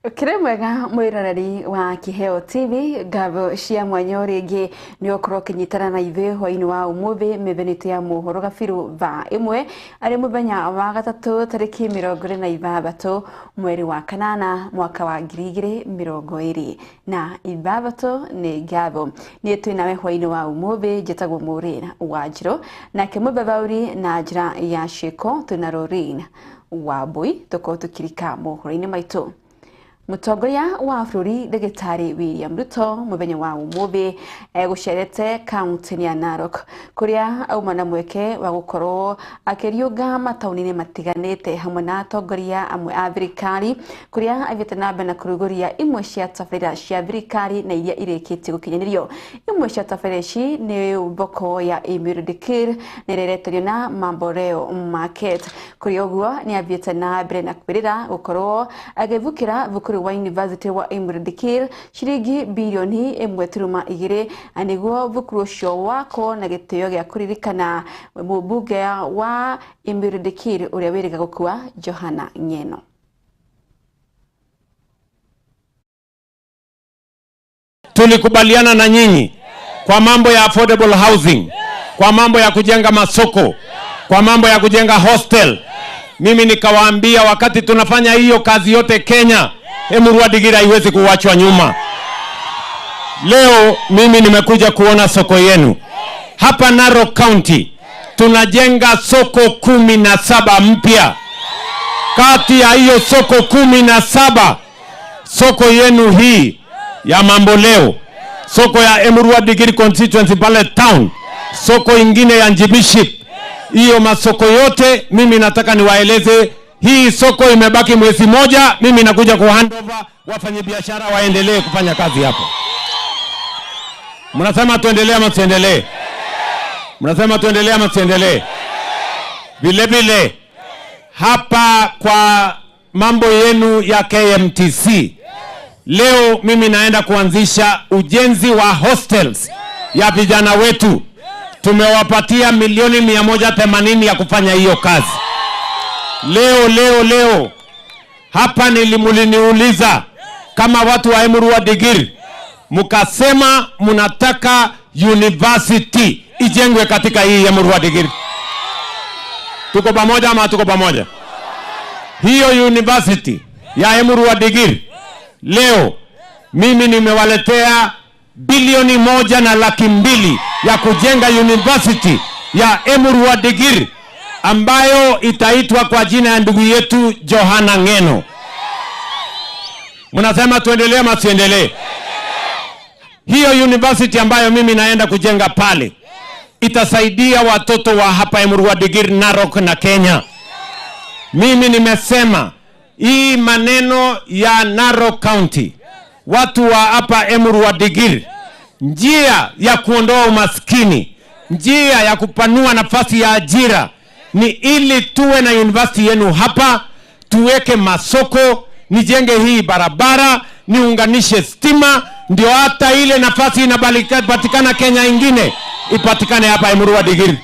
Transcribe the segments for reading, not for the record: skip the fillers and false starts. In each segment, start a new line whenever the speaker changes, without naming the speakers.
Kĩrĩ mwega mwĩroreri wa Kiheo TV, ngatho cia mwanya rĩngĩ nĩ ũkorwo ũkĩnyitana na ithuĩ hwainĩ wa ũmũthĩ mĩthenya ya mohoro gabiru thaa ĩmwe arĩ mũthenya wa gatatũ tarĩki 26 mweri wa kanana mwaka wa 2026. Nĩ ngatho niĩ twĩ nawe hwainĩ wa ũmũthĩ, njĩtagwo Maureen Wanjirũ, nake mũthathaũri na njĩra ya ciĩko twĩna Lorraine Wambui, tũkorwo tũkirika mohoro-inĩ maitũ. Mũtongoria wa bũrũri Ndagĩtarĩ William Ruto mũthenya wa ũmũthĩ egũcerete kaunti ya Narok kũrĩa auma na mweke wa gũkorwo akĩriũnga mataũni-inĩ matiganĩte hamwe na atongoria amwe a thirikari, kũrĩa athiĩte na mbere na kũrugũria imwe cia tabarĩra cia thirikari na iria irĩkĩtie gũkinyanĩrio. Imwe cia tabarĩra ici nĩ thoko ya Emiri Dikir na ĩrĩa ĩretĩrio na Mamboleo Market. Kũrĩ ũguo nĩ athiĩte na mbere na kwĩrĩra gũkorwo agĩthukĩra thukuru wa University wa Emiri Dikir ciringi bilioni 1.2 nĩguo thukuru ũcio wakwo na gĩtĩo gĩa kũririkana mũmbunge wa Emiri Dikir ũrĩa wĩrĩga gũkua Johana Ng'eno.
Tulikubaliana na nyinyi kwa mambo ya affordable housing, kwa mambo ya kujenga masoko, kwa mambo ya kujenga hostel. Mimi nikawaambia wakati tunafanya hiyo kazi yote Kenya, Emurua Dikirr haiwezi kuwachwa nyuma. Leo mimi nimekuja kuona soko yenu hapa Narok County. Tunajenga soko 17 mpya. Kati ya hiyo soko 17, soko yenu hii ya Mamboleo, soko ya Emurua Dikirr constituency pale town, soko ingine ya Njibiship, hiyo masoko yote mimi nataka niwaeleze, hii soko imebaki mwezi moja, mimi nakuja ku hand over, wafanyabiashara waendelee kufanya kazi hapo. Mnasema tuendelee ama tusiendelee? Mnasema tuendelee ama tusiendelee? Vile vile hapa kwa mambo yenu ya KMTC, leo mimi naenda kuanzisha ujenzi wa hostels ya vijana wetu. Tumewapatia milioni 180 ya kufanya hiyo kazi. Leo leo leo hapa nilimuliniuliza kama watu wa Emurua Dikirr, mkasema mnataka university ijengwe katika hii Emurua Dikirr. Tuko pamoja ama tuko pamoja? Hiyo university ya Emurua Dikirr leo mimi nimewaletea bilioni 1.2 ya kujenga university ya Emurua Dikirr ambayo itaitwa kwa jina ya ndugu yetu Johana Ng'eno. Mnasema tuendelee ama tusiendelee? Hiyo university ambayo mimi naenda kujenga pale itasaidia watoto wa hapa Emurua Dikirr, Narok na Kenya. Mimi nimesema hii maneno ya Narok County, watu wa hapa Emurua Dikirr, njia ya kuondoa umaskini, njia ya kupanua nafasi ya ajira ni ili tuwe na university yenu hapa, tuweke masoko, nijenge hii barabara, niunganishe stima, ndio hata ile nafasi inapatikana Kenya ingine ipatikane hapa Emurua Dikirr.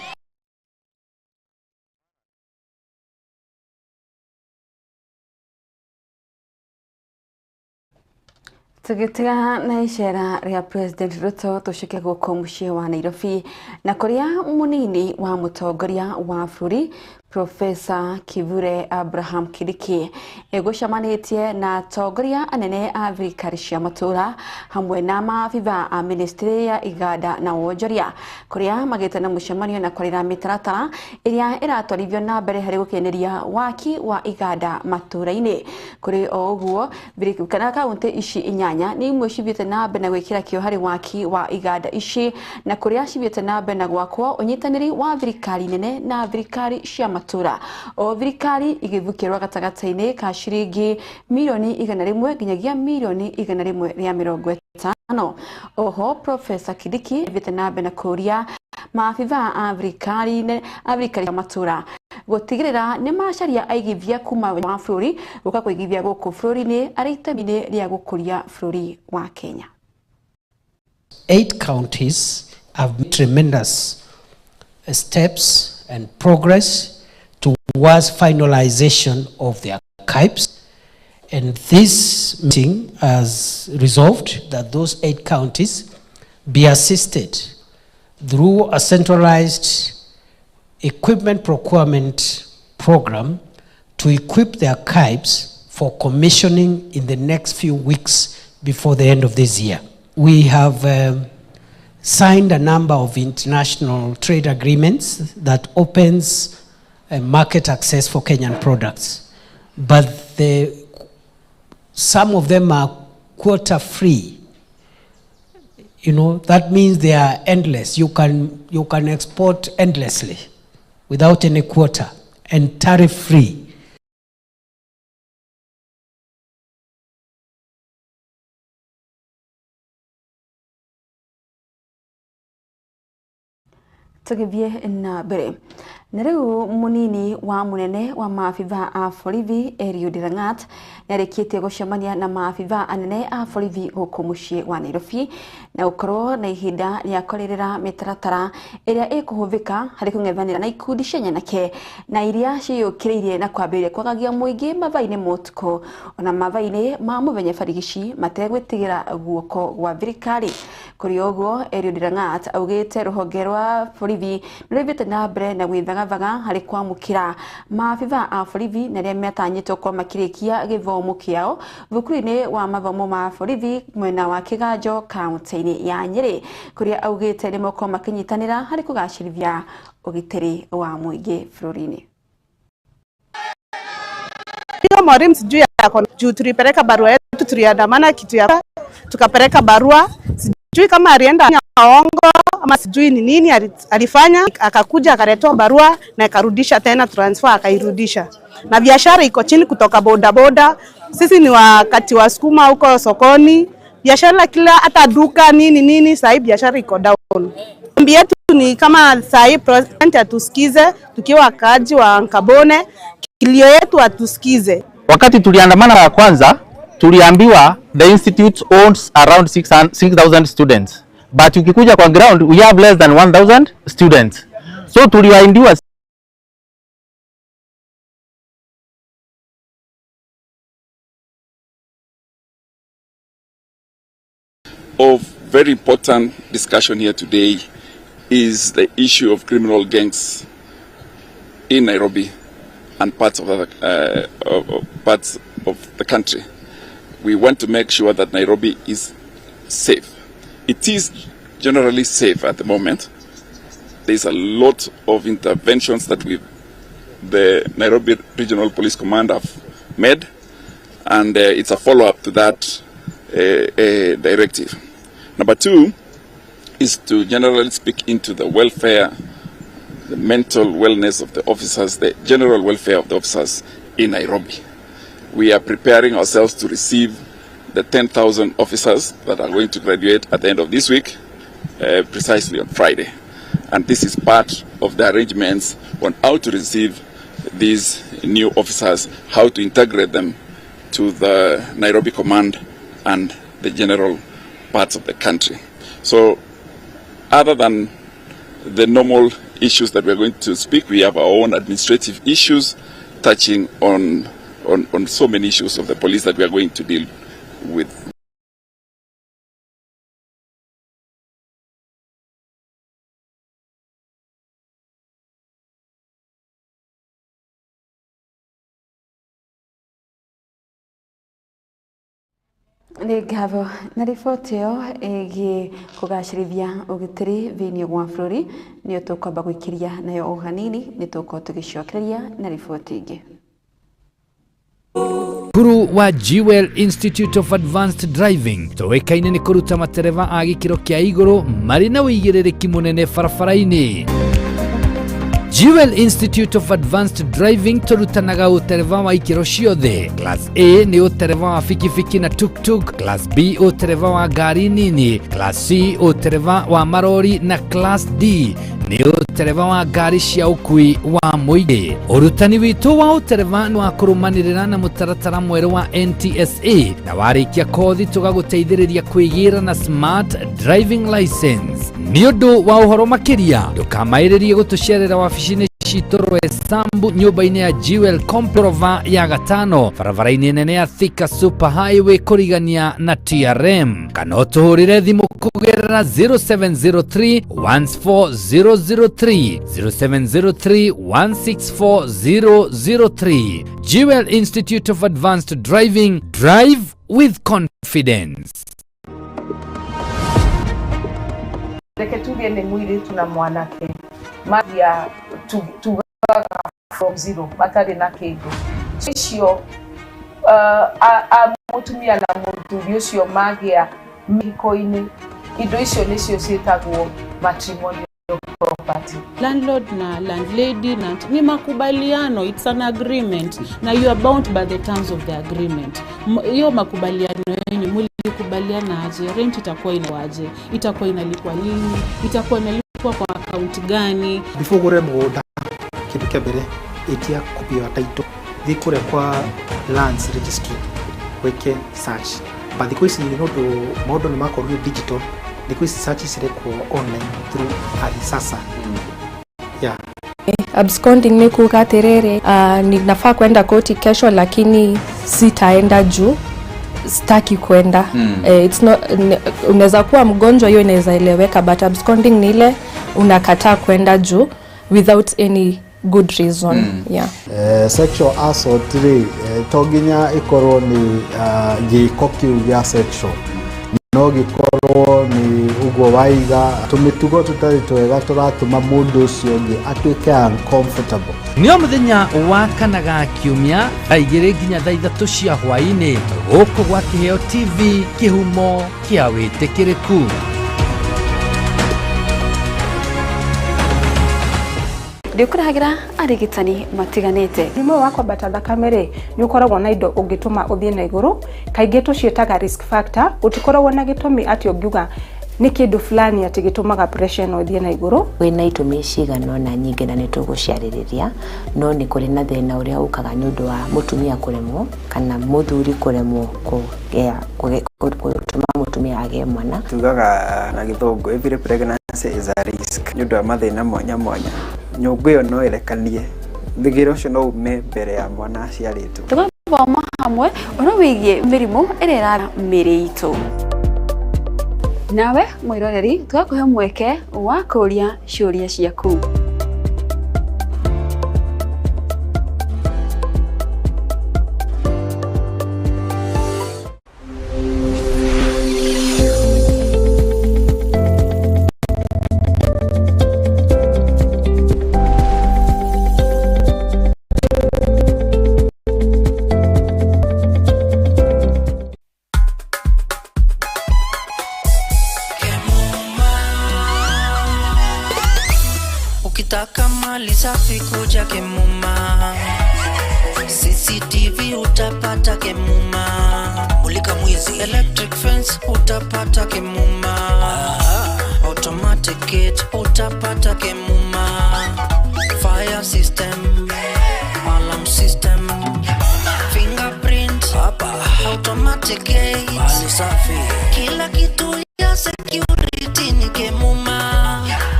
Tũgĩtiga na icera rĩa President Ruto, tũcoke gũkũ mũciĩ wa Nairobi na kũrĩa mũnini wa mũtongoria wa bũrũri Professor Kithure Abraham Kindiki egũcemanĩtie na atongoria anene a thirikari cia matũũra hamwe na maabitha a ministry ya iganda na wonjoria, kũrĩa magĩte na mũcemanio na kwarĩra mĩtaratara ĩrĩa ĩratwarithio na mbere harĩ gũkeneria waki wa iganda matũũra-inĩ. Kũrĩ o ũguo, kana kaunti ici 8 nĩ imwe cithiĩte na mbere na gwĩkĩra kĩo harĩ waki wa iganda ici, na kũrĩa cithiĩte na mbere na gwakwo ũnyitanĩri wa thirikari nene na thirikari cia matũũra, o thirikari igĩthukĩrwo gatagatĩ-inĩ ka ciringi milioni 100 nginyagia milioni 150. Oho Professor Kindiki athiĩte na mbere na kũũria maabitha a thirikari ya matũũra gũtigĩrĩra nĩ macaria aigithia kuma wa bũrũri gũka kũigithia gũkũ bũrũri-inĩ arĩ itemi-inĩ rĩa gũkũria bũrũri wa Kenya.
8 counties have made tremendous steps and progress towards finalization of their CAIPs, And this meeting has resolved that those 8 counties be assisted through a centralized equipment procurement program to equip their KIPES for commissioning in the next few weeks before the end of this year. We have signed a number of international trade agreements that opens market access for Kenyan products, but some of them are quota free. You know, that means they are endless. You can export endlessly without any quota and tariff free.
Tũgĩthiĩ na mbere na rĩu mũnini wa mũnene wa maabitha a borithi Eliud Langat nĩarĩkĩtie gũcemania na maabitha anene a borithi gũkũ mũciĩ wa Nairobi na gũkorwo na ihinda rĩa kwarĩrĩra mĩtaratara ĩrĩa ĩkũhũthĩka harĩ kũng'ethanĩra na ikundi cia nyanake na iria ciĩyũkĩrĩirie na kwambĩrĩria kwagagia mũingĩ mathaa-inĩ ma ũtukũ ona mathaa-inĩ ma mũthenya barigici mategwĩtigĩra guoko gwa thirikari. Kũrĩ ũguo Eliud Langat augĩte rũhonge rwa borithi nĩrũthiĩte na mbere na gwĩthagathaga harĩ kwamũkĩra maabitha a borithi na arĩa metanyĩtwo gũkorwo makĩrĩkia gĩthomo kĩao thukuru-inĩ wa mathomo ma borithi mwena wa Kĩganjo kaunti-inĩ ya Nyĩrĩ kũrĩa augĩte nĩmegũkorwo makĩnyitanĩra harĩ kũgacĩrithia ũgitĩri wa mũingĩ bũrũri-inĩ.
Hiyo mwalimu sijui yako juu, tulipeleka barua yetu, tuliandamana kitu ya tukapeleka barua, sijui kama alienda ongo ama sijui ni nini alifanya, akakuja akaletewa barua na akarudisha tena transfer akairudisha. Na biashara iko chini kutoka boda boda. Sisi ni wakati wa sukuma huko sokoni, biashara kila hata duka nini nini, sasa biashara iko down. Ombi yetu ni kama sasa president atusikize, tukiwa wakaaji wa Nkabone, kilio yetu atusikize.
Wakati tuliandamana ya kwanza, tuliambiwa the institute owns around 6,000 students. But ukikuja kwa ground, we have less than 1,000 students. So tuliwaindiwa
of very important discussion here today is the issue of criminal gangs in Nairobi and parts of other parts of the country. We want to make sure that Nairobi is safe. It is generally safe at the moment. There's a lot of interventions that the Nairobi Regional Police Command have made, and it's a follow-up to that directive. Number two is to generally speak into the welfare, the mental wellness of the officers, the general welfare of the officers in Nairobi. We are preparing ourselves to receive the 10,000 officers that are going to graduate at the end of this week, precisely on Friday. And this is part of the arrangements on how to receive these new officers, how to integrate them to the Nairobi Command and the general parts of the country. So other than the normal issues that we're going to speak, we have our own administrative issues touching on so many issues of the police that we are going to deal with.
Nĩ ngatho na riboti ĩyo ĩgiĩ kũgacĩrithia ũgitĩri thĩinĩ wa bũrũri nĩyo tũkwamba gũikĩria nayo o hanini nĩ tũgũkorwo tũgĩcokereria na riboti ĩngĩ.
Cukuru wa Jewel Institute of Advanced Driving tũĩkaine nĩ kũruta matereba a gĩkĩro kĩa igũrũ marĩ na ũigĩrĩrĩki mũnene barabara-inĩ. Jewel Institute of Advanced Driving tũrutanaga ũtereba wa ikĩro ciothe. Class A nĩ ũtereba wa bikibiki na tuk-tuk, Class B ũtereba wa ngari nini, Class C ũtereba wa marori na Class D nĩ ũtereba wa ngari cia ũkui wa mũingĩ. Ũrutani witũ wa ũtereba nĩ wa kũrũmanĩrĩra na mũtaratara mwerũ wa NTSA na warĩkia kothi tũgagũteithĩrĩria kwĩgĩra na smart driving license. Nĩ ũndũ wa ũhoro makĩria ndũkamaĩrĩrie gũtũcerera wabici-inĩ citũ Roysambu nyũmba-inĩ ya Jewel Comprova ya gatano barabara-inĩ nene ya Thika Super Highway kũrigania na TRM, kana ũtũhũrĩre thimũ kũgerera 0703 14003 0703 164003. Jewel Institute of Advanced Driving, drive with confidence.
Reke tuge nĩ mũirĩtu na mwanake mathia tugaga from zero, matarĩ na kĩndũ icio, mũtumia na mũthuri ũcio magĩa mĩhiko-inĩ, indo icio nĩcio ciĩtagwo matrimonial property.
Landlord na landlady na ni makubaliano, it's an agreement na you are bound by the terms of the agreement. Hiyo makubaliano yenu mlikubaliana aje? Rent itakuwa inawaje? Itakuwa inalipwa lini? Itakuwa inalipwa kwa account gani?
Before ũgũre mũgũnda, kĩndũ kĩa mbere, ĩtia copy ya title, thiĩ kũrĩa kwa lands registry wĩke search. But thikũ ici nĩ ũndũ maũndũ nĩ makorirwo digital, thikũ ici search cirekwo online through Ardhi. Yeah.
Absconding ni kuga atiriri, ninafaa kwenda koti kesho lakini sitaenda juu sitaki kwenda. It's not, unaweza kuwa mgonjwa, hiyo inaweza eleweka, but absconding ni ile unakataa kwenda juu without any good reason. Yeah.
Sexual assault rĩ, to nginya ĩkorwo nĩ gĩko kĩu gĩa sexual, no gĩkorwo nĩ ũguo waiga tũmĩtugo tũtarĩ twega tũratũma mũndũ ũcio ũngĩ atuĩke uncomfortable.
Nĩ o mũthenya wa kana ga kiumia thaa 2 nginya thaa 3 cia hwaĩ-inĩ gũkũ gwa Kĩheo TV, kĩhumo kĩa wĩtĩkĩrĩku.
Ndĩkũrehagĩra arigitani matiganĩte.
Mũrimũ wa kwambata thakame rĩ, nĩ ũkoragwo na indo ũngĩtũma ũthiĩ na igũrũ, kaingĩ tũciĩtaga risk factor. Gũtikoragwo na gĩtũmi atĩ ũngiuga nĩ kĩndũ fulani atĩ gĩtũmaga pressure ĩno ĩthiĩ na igũrũ.
Kwĩna itũmi cigana ũna nyingĩ na nĩ tũgũciarĩrĩria, no nĩ kũrĩ na thĩna ũrĩa ũkaga nĩ ũndũ wa mũtumia kũremwo kana mũthuri kũremwo kũgĩa gũtũma mũtumia agĩe mwana.
Tugaga na Gĩthũngũ every pregnancy is a risk nĩ ũndũ wa mathĩna mwanya mwanya. Nyũngũ ĩyo no ĩrekanie, thigĩra ũcio no ume mbere ya mwana aciarĩtwo.
Tũgathoma hamwe ũhoro wĩgiĩ mĩrimũ ĩrĩa ĩra mĩrĩ itũ. Nawe mwĩroreri tũgakũhe mweke wa kũũria ciũria ciaku.
Ukitaka mali safi kuja Kemuma, CCTV utapata Kemuma, mulika mwizi, electric fence utapata Kemuma, automatic gate utapata Kemuma, fire system, alarm system, fingerprint, automatic gate, mali safi, kila kitu ya security ni Kemuma.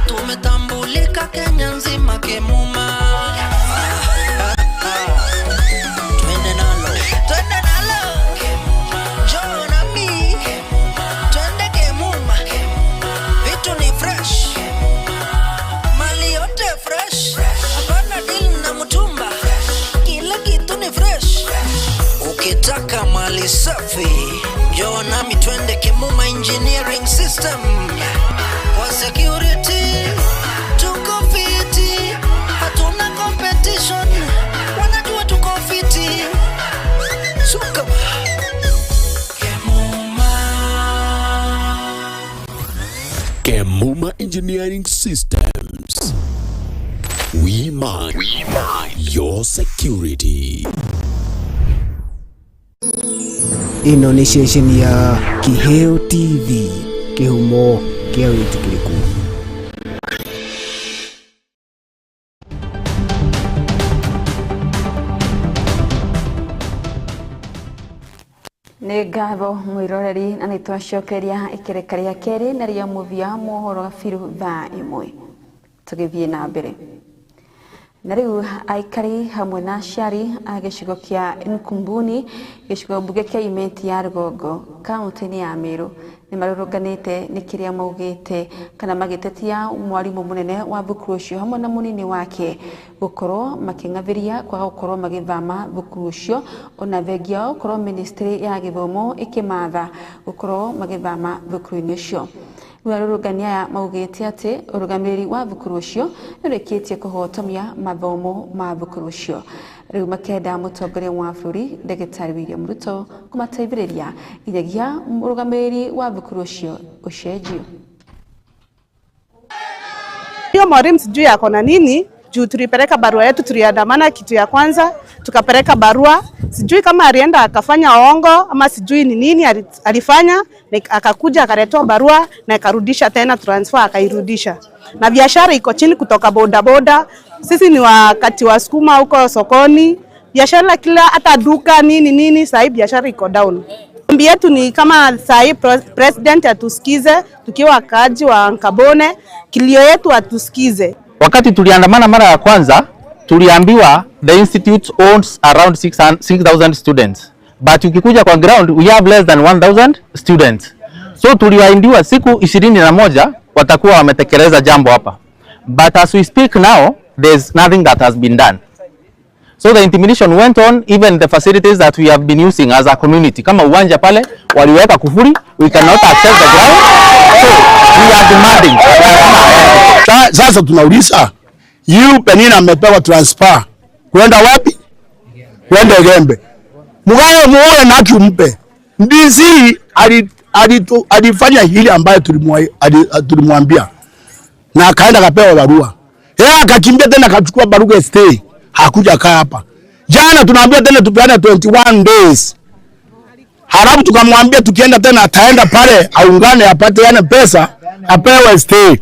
Tumetambulika Kenya nzima Kemuma. Twende nalo, twende nalo, njoo nami, twende Kemuma. Vitu ni fresh, mali yote fresh, hapana deal na mtumba, kila kitu ni fresh. Ukitaka mali safi, njoo nami twende Kemuma Engineering System. Kwa security tuko fiti, hatuna competition, wanajua tuko fiti. Suka
Kemuma. Kemuma Engineering Systems. We mind your security.
Ĩno nĩ ceceni ya Kĩheo TV, kĩhumo kĩa wĩtĩkĩrĩku.
Nĩ ngatho mwĩroreri, na nĩ twacokeria ikereka rĩa kerĩ na rĩa mũthia mohoro gabiru thaa 1. Tũgĩthiĩ na mbere. Na rĩu aikari hamwe na aciari a gĩcigo kĩa Nkumbuni, gĩcigo mbunge kĩa Imenti ya rũgongo kaunti-inĩ ya Meru, nĩ marũrũnganĩte nĩ kĩrĩa maugĩte kana magĩtetia mwarimũ mũnene wa thukuru ũcio hamwe na mũnini wake gũkorwo makĩng'athĩria kwaga gũkorwo magĩthama thukuru ũcio, ona thengia wa gũkorwo ministry ya gĩthomo ĩkĩmatha gũkorwo magĩthama thukuru-inĩ ũcio. Rĩu arũrũngani aya maugĩte atĩ ũrũgamĩrĩri wa thukuru ũcio nĩ ũrĩkĩtie kũhotomia mathomo ma thukuru ũcio. Rĩu makenda mũtongoria wa bũrũri Ndagĩtarĩ William Ruto kũmateithĩrĩria nginyagia mũrũgamĩrĩri wa thukuru ũcio ũcenjio.
Hiyo mwalimu sijui ako na nini juu tulipeleka barua yetu, tuliandamana kitu ya kwanza, tukapeleka barua, sijui kama alienda akafanya ongo ama sijui ni nini alifanya, akakuja akaletewa barua na akarudisha tena transfer akairudisha. Na biashara iko chini kutoka boda boda, sisi ni wakati wa sukuma huko sokoni, biashara kila hata duka nini nini, sahii biashara iko down. Ombi yetu ni kama sahii president atusikize, tukiwa wakaaji wa Nkabone, kilio yetu atusikize.
Wakati tuliandamana mara ya kwanza, tuliambiwa the institute owns around 6,000 students, but ukikuja kwa ground we have less than 1,000 students. So tuliahidiwa siku 21 watakuwa wametekeleza jambo hapa, but as we speak now there's nothing that has been done. So the intimidation went on, even the facilities that we have been using as a community, kama uwanja pale waliweka kufuri, we cannot access the ground. So we are demanding.
Sasa tunauliza, yu Penina amepewa transfer kwenda wapi? Kwenda Gembe. Mugawe muue na tumpe. DC alifanya hili ambayo tulimwambia na akaenda akapewa barua. Yeye akakimbia tena akachukua barua stay. Hakuja kaa hapa. Jana tunaambia tena tupeane 21 days. Halafu tukamwambia tukienda tena ataenda pale aungane apate yana pesa apewe stay.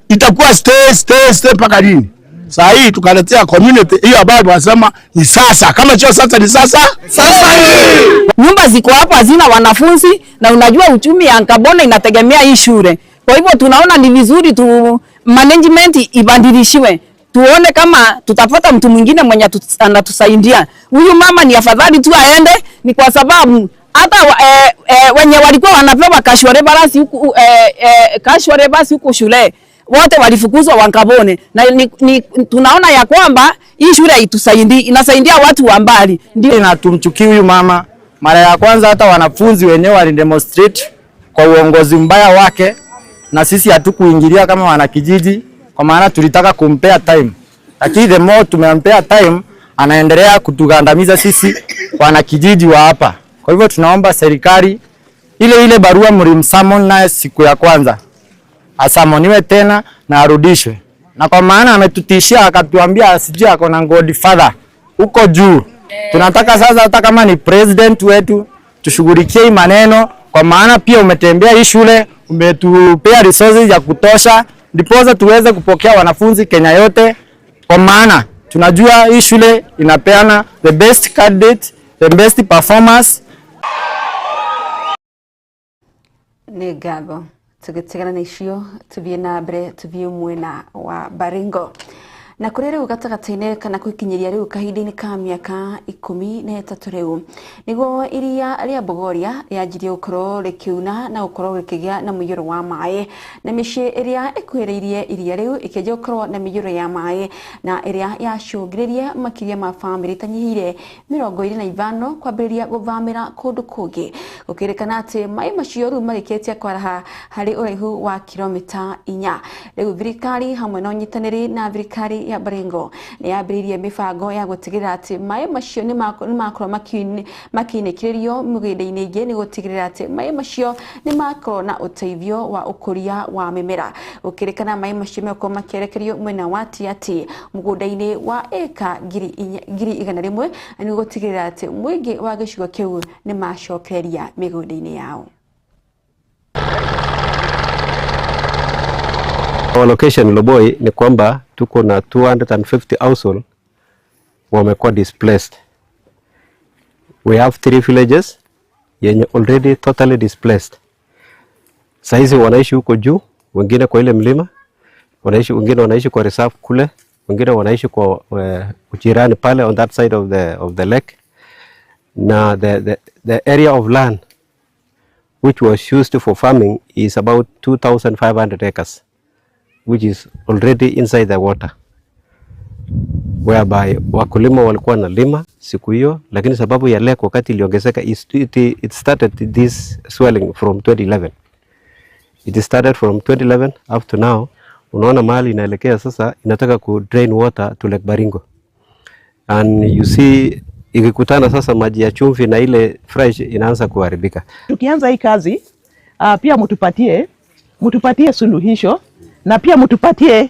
Itakuwa stay stay stay mpaka lini? Saa hii tukaletea community hiyo ambayo wanasema ni sasa. Kama sio sasa ni sasa. Sasa hii.
Nyumba ziko hapo hazina wanafunzi, na unajua uchumi ya Nkabone inategemea hii shule. Kwa hivyo tunaona ni vizuri tu management ibadilishiwe. Tuone kama tutapata mtu mwingine mwenye anatusaidia. Huyu mama ni afadhali tu aende, ni kwa sababu hata wenye walikuwa wanapewa casual laborers huku, casual laborers huku shule wote walifukuzwa Wankabone, na tunaona ya kwamba hii shule haitusaidii, inasaidia watu wa mbali.
Ndio na tumchukie huyu mama. Mara ya kwanza hata wanafunzi wenyewe walidemonstrate kwa uongozi mbaya wake, na sisi hatukuingilia kama wanakijiji, kwa maana tulitaka kumpea time, lakini the more tumempea time anaendelea kutugandamiza sisi wanakijiji wa hapa. Kwa hivyo tunaomba serikali ile ile barua mlimsummon naye siku ya kwanza asamoniwe tena na arudishwe, na kwa maana ametutishia akatuambia sijui ako na godfather huko juu. Tunataka sasa hata kama ni president wetu tushughulikie hii maneno, kwa maana pia umetembea hii shule, umetupea resources ya kutosha ndiposa tuweze kupokea wanafunzi Kenya yote, kwa maana tunajua hii shule inapeana the best candidate, the best performance.
Nĩ ngatho. Tũgĩtigana na icio tũthiĩ na mbere, tũthiĩ mwena wa Baringo, na kũrĩ rĩu gatagatĩ-inĩ kana gũkinyĩria rĩu kahinda-inĩ ka mĩaka 13 rĩu nĩguo iria rĩa Bogoria rĩanjirie gũkorwo rĩkiuna na gũkorwo rĩkĩgĩa na mũiyũro wa maĩ, na mĩciĩ ĩrĩa ĩkuhĩrĩirie iria rĩu ĩkĩanjia gũkorwo na mĩiyũro ya maĩ, na ĩrĩa yacũngĩrĩrie makĩria ma bamĩrĩ itanyihĩire 25 kwambĩrĩria gũthamĩra kũndũ kũngĩ, gũkĩrĩkana atĩ maĩ macio rĩu marĩkĩtie kwaraha harĩ ũraihu wa kilomita 4. Rĩu thirikari hamwe na ũnyitanĩri na thirikari ya Baringo nĩ yambĩrĩirie mĩbango ya gũtigĩrĩra atĩ maĩ macio nĩ makorwo makinĩkĩrĩrio mĩgũnda-inĩ ĩngĩ, nĩ gũtigĩrĩra atĩ maĩ macio nĩ makorwo na ũteithio wa ũkũria wa mĩmera. Gũkĩrĩkana maĩ macio megũkorwo makĩerekerio mwena wa Tiaty mũgũnda-inĩ wa ĩka 100,000, nĩ gũtigĩrĩra atĩ mũingĩ wa gĩcigo kĩu nĩ macokereria mĩgũnda-inĩ yao.
Our location Loboi ni kwamba tuko na 250 household wamekuwa displaced. We have 3 villages yenye already totally displaced. Saizi wanaishi huko juu, wengine kwa ile mlima, wanaishi, wengine wanaishi kwa reserve kule. wengine wanaishi kwa ujirani pale on that side of the lake, na the area of land which was used for farming is about 2,500 acres, which is already inside the water, whereby wakulima walikuwa wanalima siku hiyo, lakini sababu ya lake wakati iliongezeka, it started this swelling from 2011. It started from 2011 up to now. Unaona mahali inaelekea sasa, inataka ku drain water to Lake Baringo, and you see ikikutana sasa maji ya chumvi na ile fresh inaanza kuharibika.
Tukianza hii kazi pia mtupatie suluhisho na pia mtupatie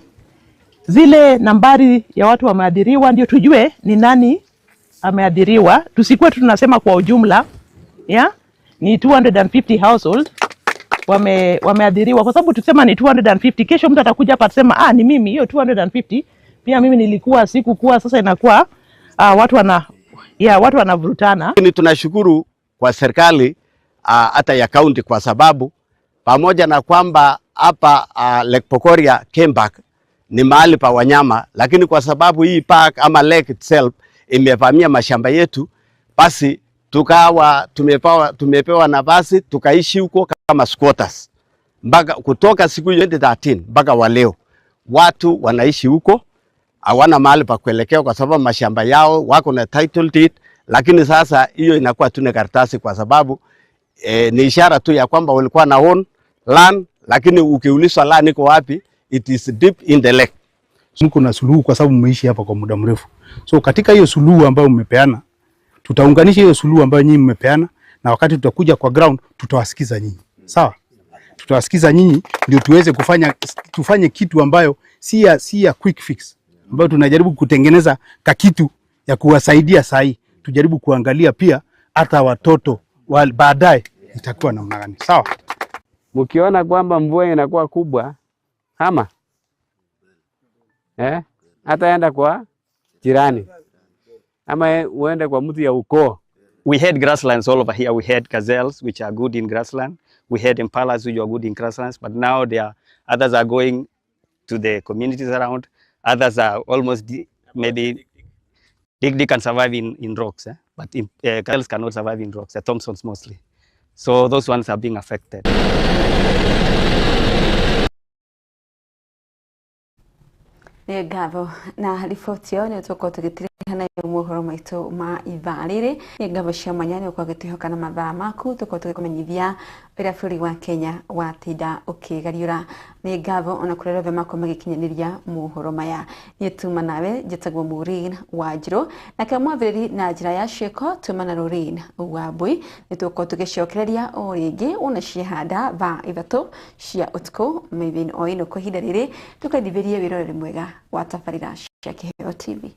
zile nambari ya watu wameathiriwa, ndio tujue ni nani ameathiriwa. Tusikuwe tu tunasema kwa ujumla yeah? Ni 250 household wameathiriwa, kwa sababu tukisema ni 250, kesho mtu atakuja hapa atasema, "Ah, ni mimi hiyo 250 pia mimi nilikuwa sikukuwa." Sasa inakuwa watu wanavurutana.
Lakini tunashukuru kwa serikali hata ya kaunti kwa sababu pamoja na kwamba hapa Lake Bogoria Game Park ni mahali pa wanyama, lakini kwa sababu hii park ama lake itself imevamia mashamba yetu, basi tukawa tumepewa nafasi tukaishi huko kama squatters mpaka kutoka siku hiyo 2013 mpaka wa leo watu wanaishi huko, hawana mahali pa kuelekea kwa sababu mashamba yao wako na title deed, lakini sasa hiyo inakuwa tu ni karatasi kwa sababu ni ishara tu ya kwamba walikuwa na own land, lakini ukiulizwa land iko wapi, it is deep in the lake.
Mko na suluhu kwa sababu mmeishi hapa kwa muda mrefu. So katika hiyo suluhu ambayo mmepeana, tutaunganisha hiyo suluhu ambayo nyinyi mmepeana, na wakati tutakuja kwa ground tutawasikiza nyinyi. Sawa? Tutawasikiza nyinyi ndio tuweze kufanya tufanye kitu ambayo si ya quick fix, ambayo tunajaribu kutengeneza kakitu ya kuwasaidia saa hii. Tujaribu kuangalia pia hata watoto wa baadaye itakuwa namna gani. Sawa?
Mkiona kwamba mvua inakuwa kubwa, hama, hata enda kwa jirani ama uende kwa mtu ya ukoo.
We had grasslands all over here. We had gazelles, which are good in grassland. We had impalas, which are good in grasslands. But now there are, others are going to the communities around. Others are almost maybe dik can survive in rocks, eh? But gazelles cannot survive in rocks. The Thompsons mostly. So those ones are being affected.
Nĩ ngatho na riboti ĩyo nĩ tũkorwo tũgĩtirĩha nayo mohoro maitũ ma ithaa rĩrĩ. Nĩ ngatho cia mwanya nĩ ũkorwo gĩtwĩhoka na mathaa maku tũkorwo tũgĩkũmenyithia ũrĩa bũrũri wa Kenya watinda ũkĩgariũra. Nĩ ngatho ona kũrĩ arĩa othe makorwo magĩkinyanĩria mohoro maya. Niĩ tuma nawe njĩtagwo Maureen Wanjirũ, nake mwambĩrĩri na njĩra ya ciĩko tuma na Lorraine Wambui. Nĩ tũgũkorwo tũgĩcokereria o rĩngĩ ona ciehanda thaa 3 cia ũtukũ mĩthĩ o ĩno. Kwa ihinda rĩrĩ tũkaithithĩrie wĩroreri mwega wa tabarĩra cia Kĩheo TV.